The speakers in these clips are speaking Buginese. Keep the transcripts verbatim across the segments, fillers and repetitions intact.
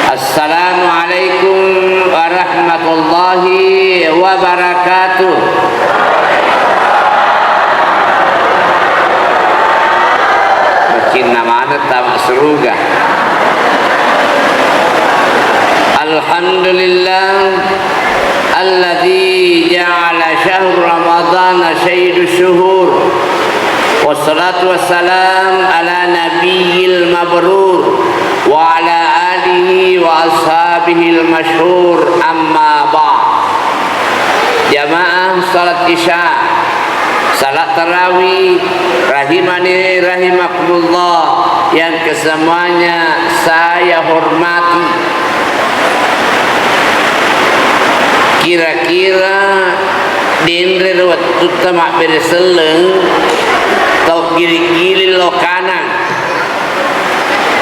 Assalamualaikum warahmatullahi wabarakatuh. Macinna maneng tama suruga. Alhamdulillah, alladzi ja'ala syahru ramadhana sayyidus syuhur. Wassalatu wassalam ala nabiyil mabrur wa ala alihi wa ashabihil masyhur, amma ba'd. Jamaah salat Isya, salat tarawih, rahimani rahimakumullah, yang kesemuanya saya hormati. Kira-kira denre ro wettutta mabbere selleng, tau gili-gili lo kanang.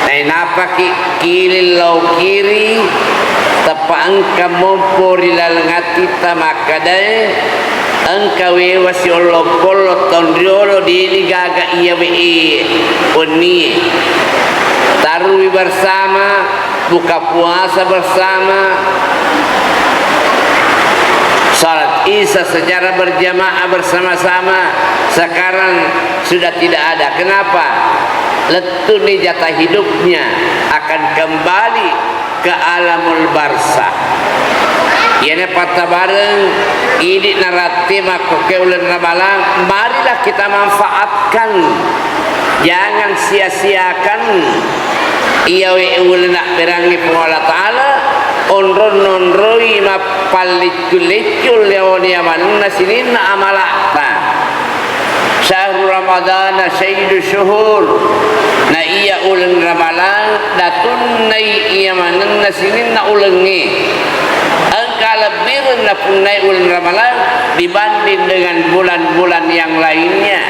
Nainapaki kiling lao kiri, tappa engka mompo ri laleng atitta makkadae, engka wewa siollong-pollong taung riolo, deni gaga iya we wennie. Tarui bersama, buka puasa bersama, salat Isya secara berjamaah bersama-sama. Sekarang sudah tidak ada. Kenapa? Lettu'ni jatah hidupnya, akan kembali ke alamul barzakh. Iyana pattabareng idi naratte makkoke uleng Ramalang, marilah kita manfaatkan. Jangan sia-siakan iyawe uleng nabberangngi Puang Allah Ta'ala, onrong-nonroi mappalleccu-leccu leoni amanenna sininna amala'ta. Syahru Ramadana sayyidu syuhur. Na iya uleng Ramalang, datunnai iya manenna sininna ulengnge. Engka lebbireng napunnai uleng Ramalang dibanding dengan bulan-bulan yang lainnya.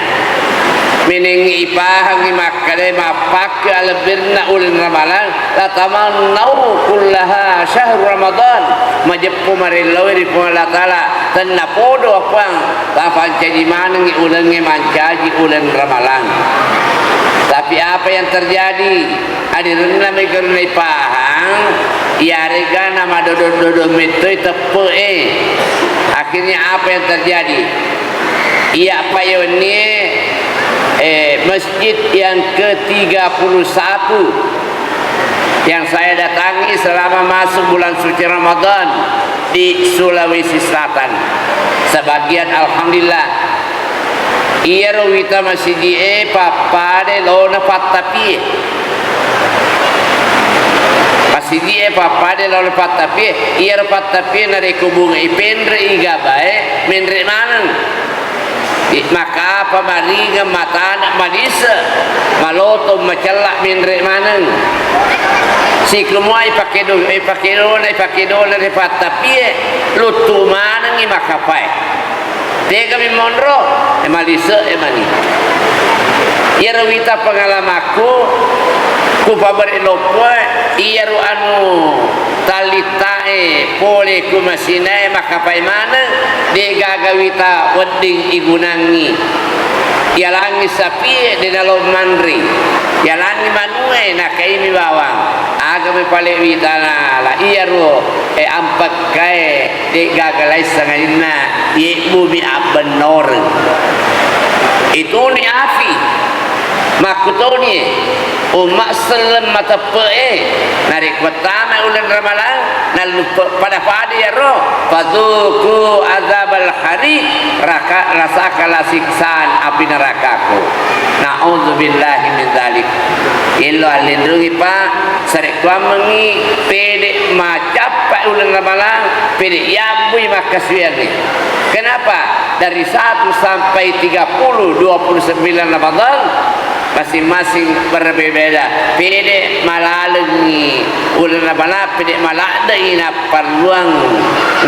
Menengngi ipahangngi makkeda mappakke alebbirna uleng Ramalang, la tamannau kullaha syahru Ramadan, majeppu marelloi ri Puang Allah Ta'ala, tennapodo Puang. Tapancaji manengngi ulengnge mancaji uleng Ramalang. Tapi apa yang terjadi? Adirenna megarunna ipahang, iyarega namadodong-dodong mettoi teppe'e. Akhirnya apa yang terjadi? Iya, Pak, iya wennie, eh, masjid yang ketiga puluh satu yang saya datangi selama masuk bulan suci Ramadan di Sulawesi Selatan. Sebagian, alhamdulillah, iyaro wita masiji'e pappada lona pattapie. Masiji'e pappada lona pattapie, iyaro pattapie narekko bunga ipenre igabae, menre maneng. Makapa maringeng, matane malise, malotong macella, menre maneng. Sikumua ipakedo, ipakedona, ipakedona ri pattapie, luttu manengngi makkapae. Tegami monro, e malise, e mani. Iyaro wita pengalamakku, kupabere loppoe, iyaro anu, tallittae pole ku masinae makkapai maneng, degaga wita wedding igunangngi. Iyalangngi sapie de nalo manre, iyalangngi manue nakaimi bawang. Agami pale witana la iyaro, e ampekkae degaga laisseng aninna, yebbumi abbennoreng. Ituni afi. Makkutoni, umma selleng mateppe'e, narekko tamai uleng Ramalang, nalluppe pada-pada iyaro, fadzuqu adzabal hariq, raka-, rasakalah siksaan api nerakaku. Na'udzubillahi min dzalik. Illo allinrungi, Pak, sarekkuammengngi pede macappa uleng Ramalang, pede yabbui makkasuwiangnge. Kenapa? Dari satu sampai tiga puluh, dua puluh sembilan Ramadan, masing-masing berbeda-beda. Pede malalengngi uleng Ramalang, pede maladde'i napparelluang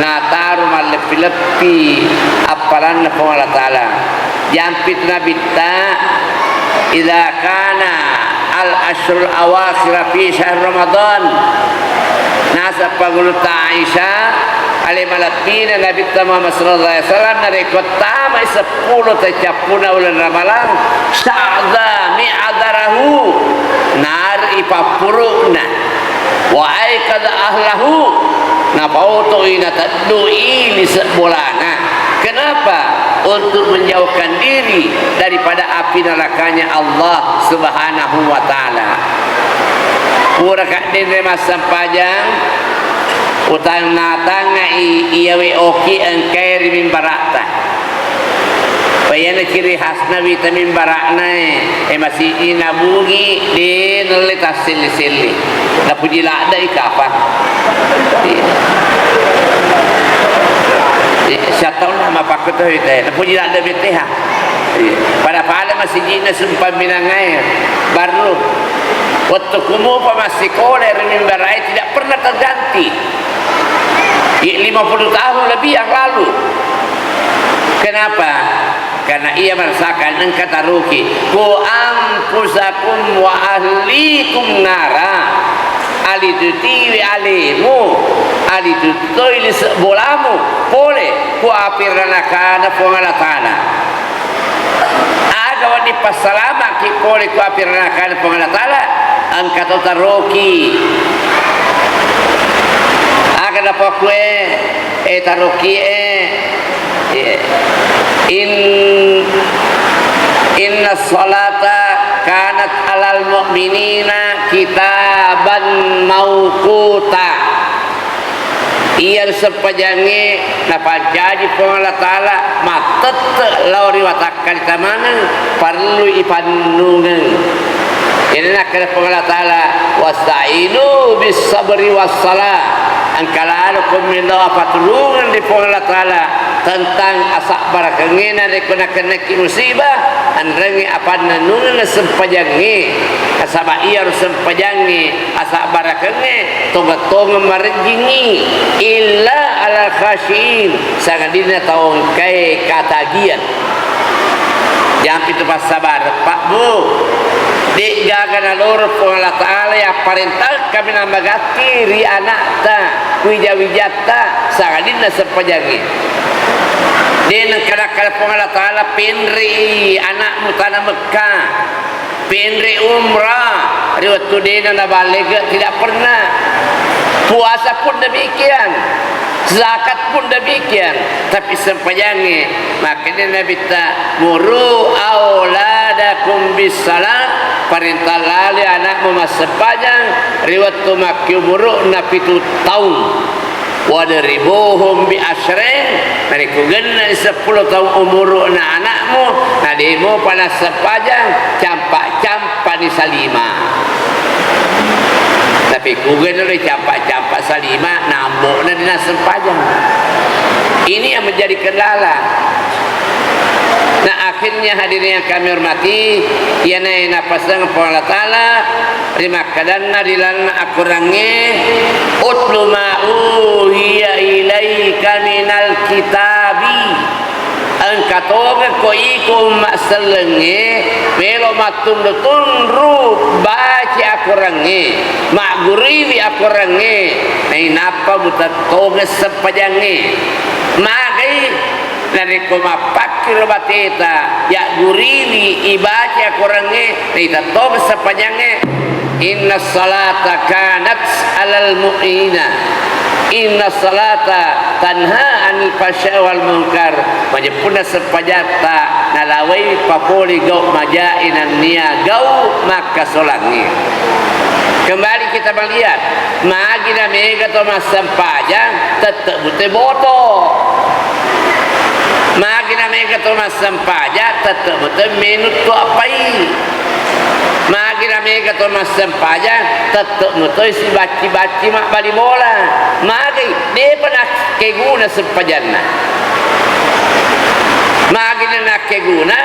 nataro malleppi-leppi appalanna Puang Allah Ta'ala. Jampi tu Nabitta, "Idza kana al asyrul awakhir fi syahr Ramadan." Naseng pangulutta Aisyah, ale malebbina Nabitta Muhammad sallallahu alaihi wasallam narekko tamai seppulo tacappuna uleng Ramalang, sya'dza mi'dzarahu, nari pappuru'na, wa Qad ahlahu, napaotoi, nateddui lise' bolana. Kenapa? Untuk menjauhkan diri daripada api nerakanya Allah Subhanahu wa Ta'ala. Pura kaddenre massempajang, utanna-tangai iyawe oki engkae ri mimbara'ta. Payana ciri khasna wita mimbara'na e, e masigi nabungi, de' nelle tasselli-selli. Napuji ladde' i kapang. Iya. Iya, siattaunna mappakkuto wita e, napuji ladde' B T H. Iya. Pada-pada masigi'na sumpang minangngae, barru. Wettu kumupa massikola ri mimbara'e tidak pernah terganti. Iya, lima puluh tahun lebih yang lalu. Kenapa? Karena ia merasakan engka taroki, "Qu anfusakum wa ahlikum nara." Alitutiwi alemu, alitutoi lise' bolamu pole ku api ranakana Puang Allah Ta'ala. Aga wedding passalama'ki pole ku api ranakana Puang Allah Ta'ala, engka to taroki. Aga napakkue, e, taroki e, e, in, inna salata kanat alal mu'minina kitaban mauquta. Iya sempajangnge napancaji Puang Allah Ta'ala mattette lao ri watakkalita maneng, parellu ipannungeng. Jadi nakkeda Puang Allah Ta'ala, "Wasta'inu bis sabri was salah." Engka lalo ko melo apatulungeng ri Puang Allah Ta'ala tentang asabbarakengnge narekko nakennaki musibah, enrengnge apannennungeng sempajangnge. Nasaba iyaro sempajangnge asabbarakengnge tongeng-tongeng marejjingngi, illa alal khasyiin, sangadinna tau engkae katagian. Jampi tu passabareng, Pak, Bu. De'gaga naloro Puang Allah Ta'ala yapparentang kaminang magatti ri ana'ta, wija-wijatta, sangadinna sempajangnge. De' nengka nakkeda Puang Allah Ta'ala, penre'i ana'mu tana Mekkah. Penre' umrah ri wettu de'na nabalegge, tidak pernah. Puasa pun demikian, zakat pun demikian, tapi sempajangnge, makanya Nabitta, "Muru auladakum bis salah," parentah lali ana'mu massempajang ri wettu makkiumuru'na pitu taung. "Wadribuhum bi asyrin," narekko genna seppulo taung umuru'na ana'mu, na de'mopa nassempajang, campa-campani salima. Tapi ku genna ri campa-campa salima, na ambo'na de' nassempajang. Ini yang menjadi kendala. Nah, akhirnya hadirin yang kami hormati, iyanae napaseng Puang Allah Ta'ala, rimakkadanna ri lalenna akorangnge, "Utlu ma uhiya ilaika minal kitabi." Engka tongekko iko umma sellengnge, melo mattunru-tunru baci akorangnge, magguriwi akorangnge, nainappa mutettongeng sempajangnge. Magai Narekko mappakkiro bateta, yagguriwi, ibaca Korangnge, naita tongeng sempajangnge, "Inna salata kanat alal mu'minina, inna salata tanha anil fahsya wal munkar." Majeppunna sempajatta nalawai papole gau majae nennia gau makkasolangnge. Kembali kita melihat, magi na mega to massempajang, tette mute boto. Magi na mega to massempajang, tette mute menu tu appai. Magi na mega to massempajang, tette mute sibacci-bacci mabbali bola. Magi, depa nakkeguna sempajanna. Magi na nakkeguna,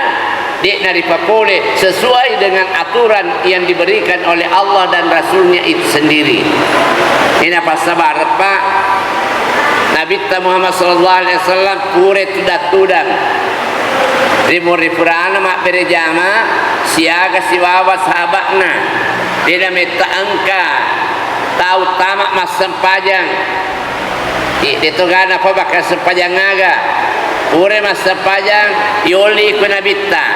de'na ripapole sesuai dengan aturan yang diberikan oleh Allah dan Rasulnya itu sendiri. Ina passabareng, Pak, Nabitta Muhammad sallallahu alaihi wasallam pura tudang-tudang ri muri purana mabbere jama siaga sibawa sahaba'na. De'na metta engka tau tama massempajang. De'to gana pa bakka sempajang aga. Pura massempajang, yolli ku Nabitta,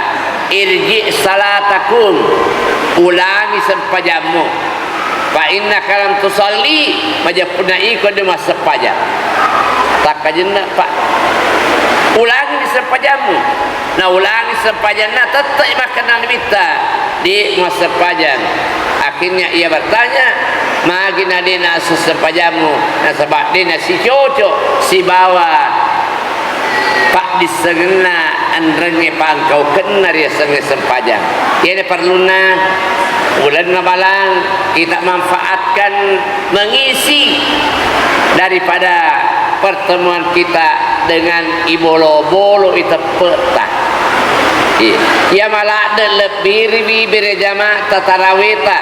"Irji salatakum, ulangi sempajammu." Fa innaka lam tusalli, majeppunna iko de massempajang. Takkajenna, Pak. Ulangi sempajammu. Naulangi sempajanna, tette'i makkenna Nabitta, de massempajang. Akhirnya ia bertanya, magi na de nassempajammu? Nasaba de nasicocok sibawa paddissengenna enrengnge pangkaukenna riasengnge sempajang. Iyana perlunna bulanna balang kita manfaatkan mengisi daripada pertemuan kita dengan ibolo-bolo iteppe'ta. Iya, iya maladde lebbiriwi bere jamaah tataraweta.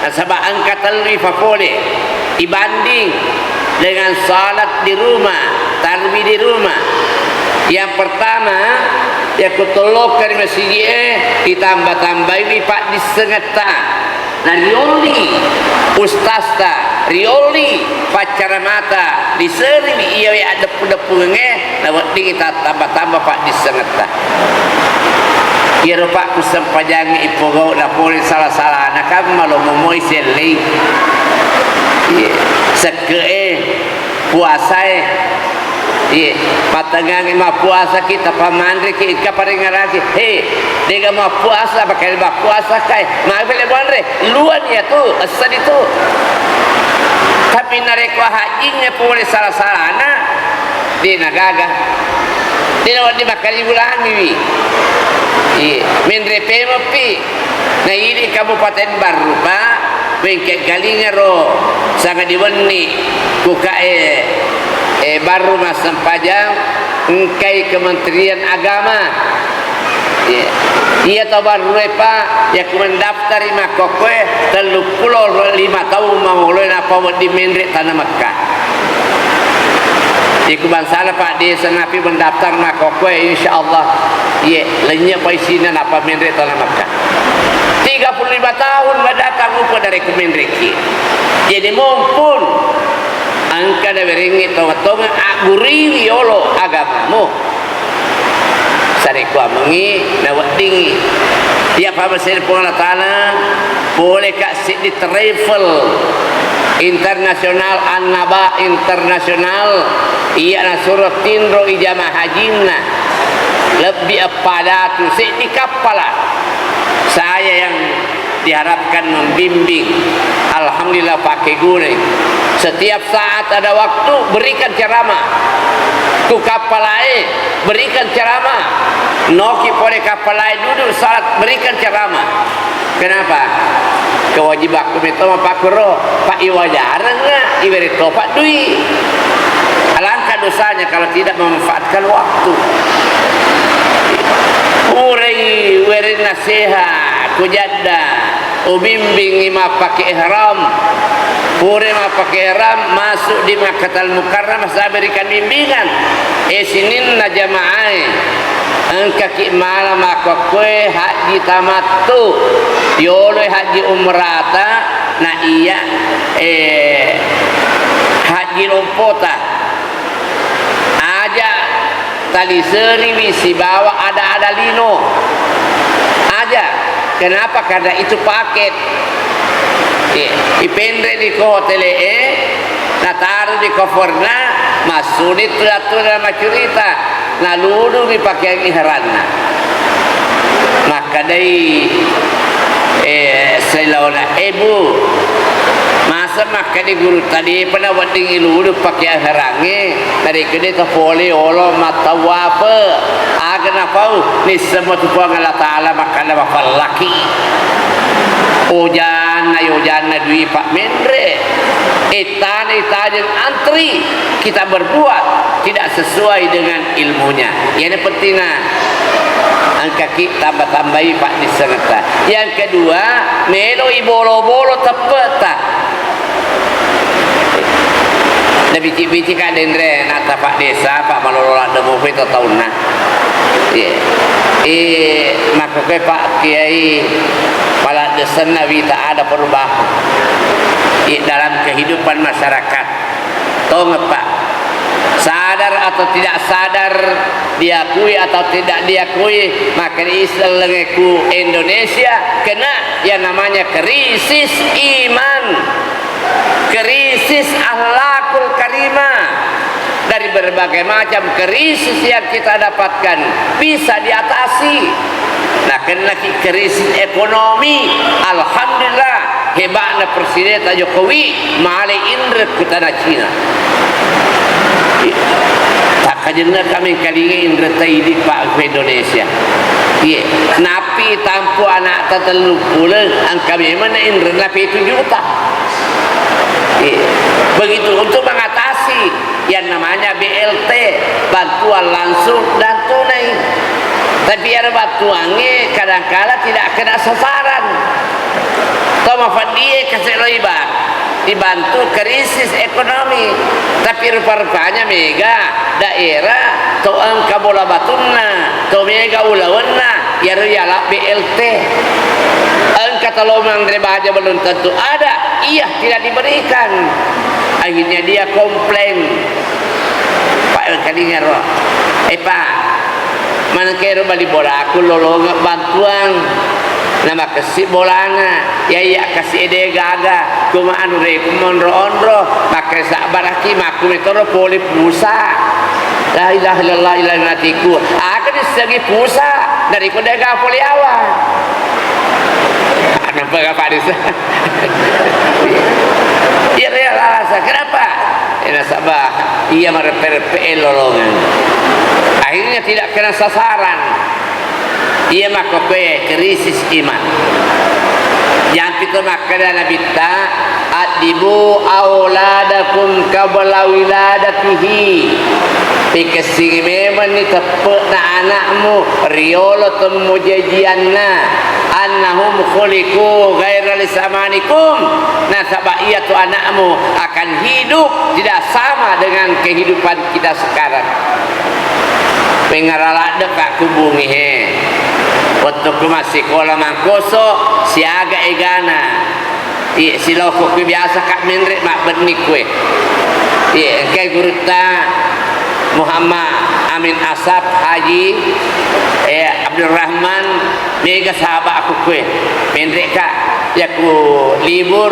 Nasaba engka tellu ifapole, ibanding dengan salat di rumah, tarwi di rumah. Yang pertama, yakko tolloka ri masiji'e, itamba-tambaiwi paddissengetta. Na riolli ustazta, riolli paccaramata, diseriwi iyawe addeppu-deppungengnge, naweddingngi tattamba-tamba paddissengetta. Iyaro, Pak, ku sempajangnge ipogau napole sala-salana, kan malo momoi sellei. Iye. Sekke'e, puasae. Iye. Mattengngangngi mappuasaki, tappa manreki, engka parengngerangki. He, dega mappuasa, pakai mappuasa kai. Maga pale muanre, luan iyatu, essani tu. Tapi narekko hajjingnge pole sala-salana, de nagaga. De nawedding makkaribulangiwi. Iye, menre pemeppi. Na idi Kabupaten Barru, Pak, wengke galingaro sanga diwenni kukae, eh, Barru massempajang, engkai Kementerian Agama. Iya. Iya tau Barrue, Pak, yakku mendaftari makkokkoe telluppulo lima taung mangoloe nappa wedding menre tana Mekka. Iku bangsana Pak Desa napi mendaftar makkokkoe, insya Allah, iye, lennye pa isina nappa menre tana Mekka. Tiga puluh lima tahun mendatang upa dari ku menreki. Jadi mumpun engka nawerengngi tonga-tonga agguriwi yolo agamamu. Sarekkuammengngi naweddingngi. Iya, pammasena Puang Allah Ta'ala, poleka seddi travel internasional, Annaba Internasional, iya nasuro tinro ijama hajinna lebbi eppa datu, seddi kappala. Saya yang diharapkan membimbing. Alhamdulillah, pakegunai. Setiap saat ada waktu, berikan ceramah. Ku kappalae, berikan ceramah. Noki pole kappalae duduk salat, berikan ceramah. Kenapa? Kewajibakku meto mapakkuro, pa iwajarengnga, iwere topa dui. Alangkah dosanya kalau tidak memanfaatkan waktu. Purai werenna seha, ku jadda, ubimbingi mappake ihram. Pura mappake ihram, masuk di Makkatal Mukarramah, saya berikan bimbingan. Eh, sininna jamaae, engkaki mala makkokkoe haji tamattu, yoloi haji umrata, na iya, eh, haji lompota. Aja taliseriwi sibawa ada-ada lino. Aja. Kenapa? Karena itu paket. Iya. Ipenre di ko hotele e, nataru di koforna, massuni tu datu na maccurita, naludungi pakeang ihranna. Makkedai, eh, selaona, "Eh, Bu, masa makkeda gurutta depa nawedding iludu pakeang ihrangnge, narekko de tapole olo mattawafe, aga napau, nisseng matu Puang Allah Ta'ala makkeda mapallaki." Ojanna, ojanna dui pa menre. Ettana itajeng antri, kita berbuat tidak sesuai dengan ilmunya. Iyana pentingna engkaki tamba-tambai paddissengetta. Yang kedua, meloi bolo-bolo teppe'ta. Nabicik-bicik ka denre nata Pak Desa, Pak Malolo ladde mupi to taunna. Iya. Eh, makkokkoe Pak Kiai, paladdesenna wita ada perubahan. Iya, dalam kehidupan masyarakat. Tongeng, Pak. Sadar atau tidak sadar, diakui atau tidak diakui, makkeda isellengeku Indonesia kena yang namanya krisis iman, krisis akhlakul karimah. Dari berbagai macam krisis yang kita dapatkan bisa diatasi. Nakennaki krisis ekonomi, alhamdulillah, hebatna Presiden Jokowi male inre ku tanah Cina. Takkajenna kami kalinga inre taidi, Pak, ke Indonesia. Iya, napi tampu anak ta tellu puleng, engka memang inre na pitu juta. Iya. Begitu untuk mengatasi yang namanya B L T, bantuan langsung dan tunai. Tapi ada bantuannya kadangkala tidak kena sasaran. Tau mafaddie kase'loi ba dibantu krisis ekonomi. Tapi rupa-rupanya mega daerah to engka bola batunna, to mega ulawenna, iyaro yala B L T. Engka talo manre baja belum tentu ada, iya tidak diberikan. Akhirnya dia komplain. Pak, engkalinga ro. Eh, Pak, manengka ero bali bolaku lolongeng bantuang. Na makessi bolana, iya, iya, kasi ede gaga. Kuma anu reku monro-onro, makkeda sabbaraki, makkumetoro pole pusa. La ilaha illallah, ilaha matiku. Aga dissengi pusa, dari ko dega pole awa. Nampak gak, Pak Desa? Iya, iya, alasan. Kenapa? Eh, nasaba iya marepe-repe lolongan. Akhirnya tidak kena sasaran. Iya makkokkoe krisis iman. Yang kita makkeda Nabitta, "Addibu auladakum qabla wiladatihi." Pikessingi memenni teppe'na anakmu riolo temmujajianna. Annahum khuliqu ghaira li zamanikum. Nasaba iyatu anakmu akan hidup tidak sama dengan kehidupan kita sekarang. Pengara ladde' Pak ku bungi he. Wettukku massikola mangkoso, siaga egana. Iya, siloko ku biasa ka menre' mabbenni kue. Iya, engkai gurutta Muhammad Amin Asap Haji, eh, Abdurrahman, mega sahabat aku kue. Menre' ka, yaku libur,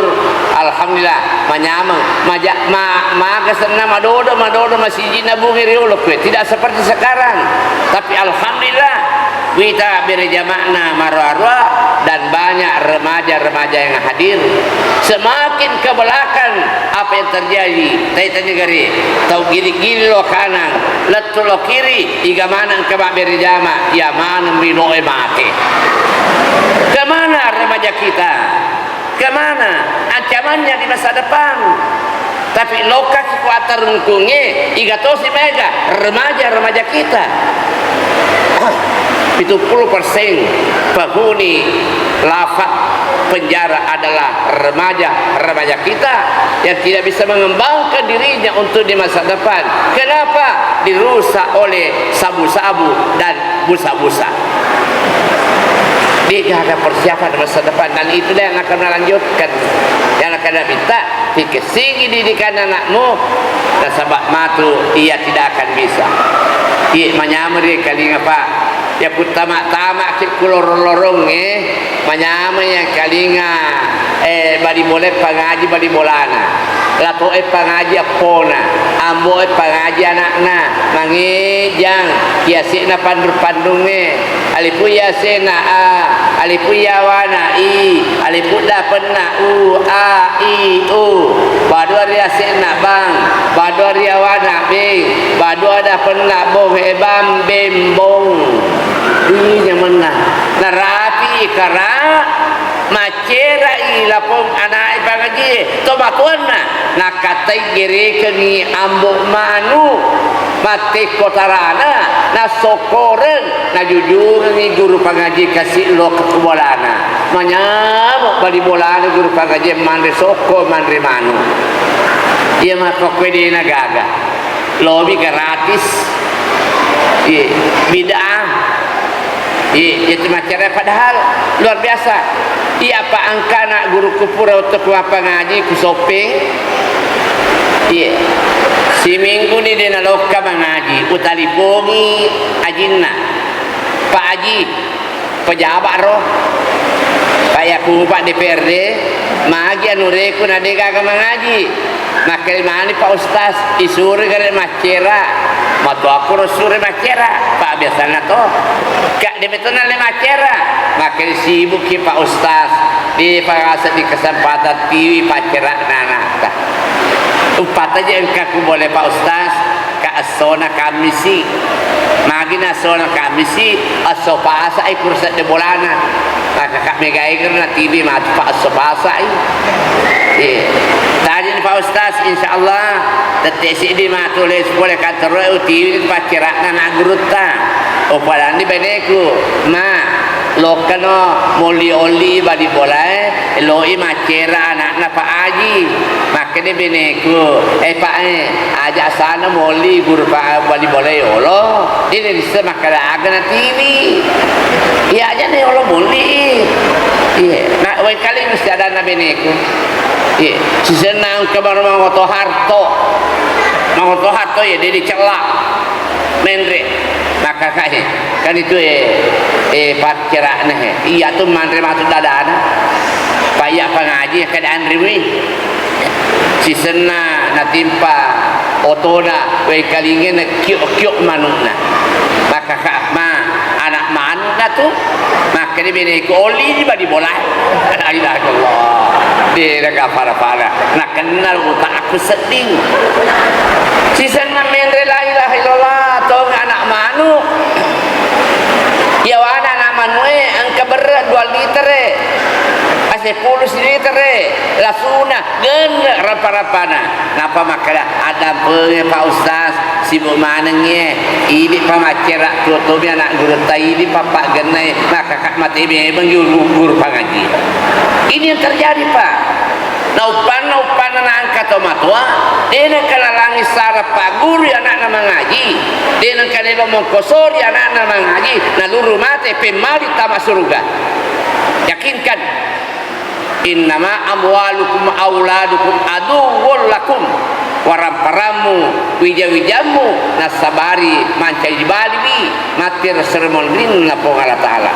alhamdulillah, manyameng. Maja-, ma-, maga senna madodo, madodo masijinna bungi riolo kue. Tidak seperti sekarang. Tapi alhamdulillah, wita bere jama'na maroa-roa dan banyak remaja-remaja yang hadir. Semakin ke belakang, apa yang terjadi? Taitai gare, tau gili-gili lo kanang, lettu lo kiri, iga maneng ke mabbere jama, iya maneng ri doe mate. Kemana remaja kita? Kemana ancamannya di masa depan? Tapi lokasi ku attarungkungnge, iga tosi maega remaja-remaja kita. Pitu puluh persen penghuni lapas penjara adalah remaja-remaja kita yang tidak bisa mengembangkan dirinya untuk di masa depan. Kenapa? Dirusak oleh sabu-sabu dan busa-busa. De'gaga persiapan masa depan, dan itulah yang akan melanjutkan, yang akan minta pikir sigi didikan anakmu, nasaba matu ia tidak akan bisa. Iya, manyameng ri kalinga, Pak. Iya, puttama-tama ki ku lorong-lorongnge, manyameng iya kalinga, eh, bali bola pangaji bali bolana. Lato'e pangaji appona, ambo'e pangaji ana'na, mangejang, yase'na panrung-panrungnge, alifu yasena a, alifu yawana i, alifu dapenna u, a, i, u, badua ri yase'na bang, badua ri yawana beng, badua dapenna bong, e bang, beng, bong. Iya nyamenna. Narapi kara, Macerai lapong ana'e pangajie, tomatoanna nakkatai gerekengngi ambo manu, mattekko tarana, nassokkoreng, najujungengngi guru pangaji kasi lokka ku bolana. Manyameng bali bolana guru pangaji manre sokko, manre manu. Iya makkokkoe dena gaga. Lobi gratis. Iya, bid'ah. Iya, iya, itu macam padahal luar biasa. Iya, apa angkana guru kupura untuk ku mappangaji ku Sopeng. Iya. Simingguni de' nalokka mangaji, utalipongi ajinna. Pak Aji, pejabat ro. Pak Yakubu, Pak D P R D, magi anureku na de' gaga mangaji. Makkeda mani Pak Ustaz, isure gare maccera. Matu aku ro sure maccera, Pak, biasanna to. Kak, de' metona le maccera. Makkeda sibukki Pak Ustaz, de' pagasa di kesempatan tiwi paccerana anakta. Upataja engka ku bole Pak Ustaz, ka essona Kammisi. Magina essona Kammisi, esso pasa e kursedde bolana. Maka Kak Megaeger na tiwi matu Pak esso pasa i. Eh, tajani Pak Ustaz, insya Allah tette siddi matu le sepole kantor utiwi paccerana na gurutta. Upadanni beneku, ma, lokkano molli-olli bali bolae, loi maccera anakna Pak Aji. Makkeda beneku, eh Pak, eh, aja sana molli guru Pak bali bola yolo. Ini bisa makkeda aga na tiwi. Iya aja nih yolo molli. Iya, nah, wai kali mesti ada na beneku. Iya, sisenna engka baru mangoto harto. Mangoto harto ya, dia dicela. Menre. Maka kai. Kan itu eh, eh, paccerana he. Iya tu manre matu dadana. Paya pangaji kada anriwi. Sisenna natimpa otona, wai kalingena kiok-kiok manukna. Maka ka-, ma, anak manukna tu, makkeda beneku, "Oli di badi bola." La ilaha illallah. De' na gafara-fara. Nakenna utak aku sedding. Sisenna menre la ilaha illallah, tong anak manuk. Yawana anak manuk e, engka berre dua liter e. Seppulo liter e. Lasuna. Genne' rampa-rampana. Napa makkeda, "Addampengnge Pak Ustaz, sibuk manengnge, idi pa maccera tuo-tuomi anak gurutta, idi pa paggenna e, maka ka mate memeng guru, guru pangaji." Ini yang terjadi, Pak. Na uppanna, uppanna naengka to matoa, de' nengka nalangi sara pagguru anakna mangaji, de' nengka nelo mongkosori anakna mangaji, naluru mate pemmali tama suruga. Yakinkan, "Innama amwalukum auladukum aduwwul lakum." Waramparammu, wija-wijammu, nassabari mancaji baliwi, matti ro seremonrinna Puang Allah Ta'ala.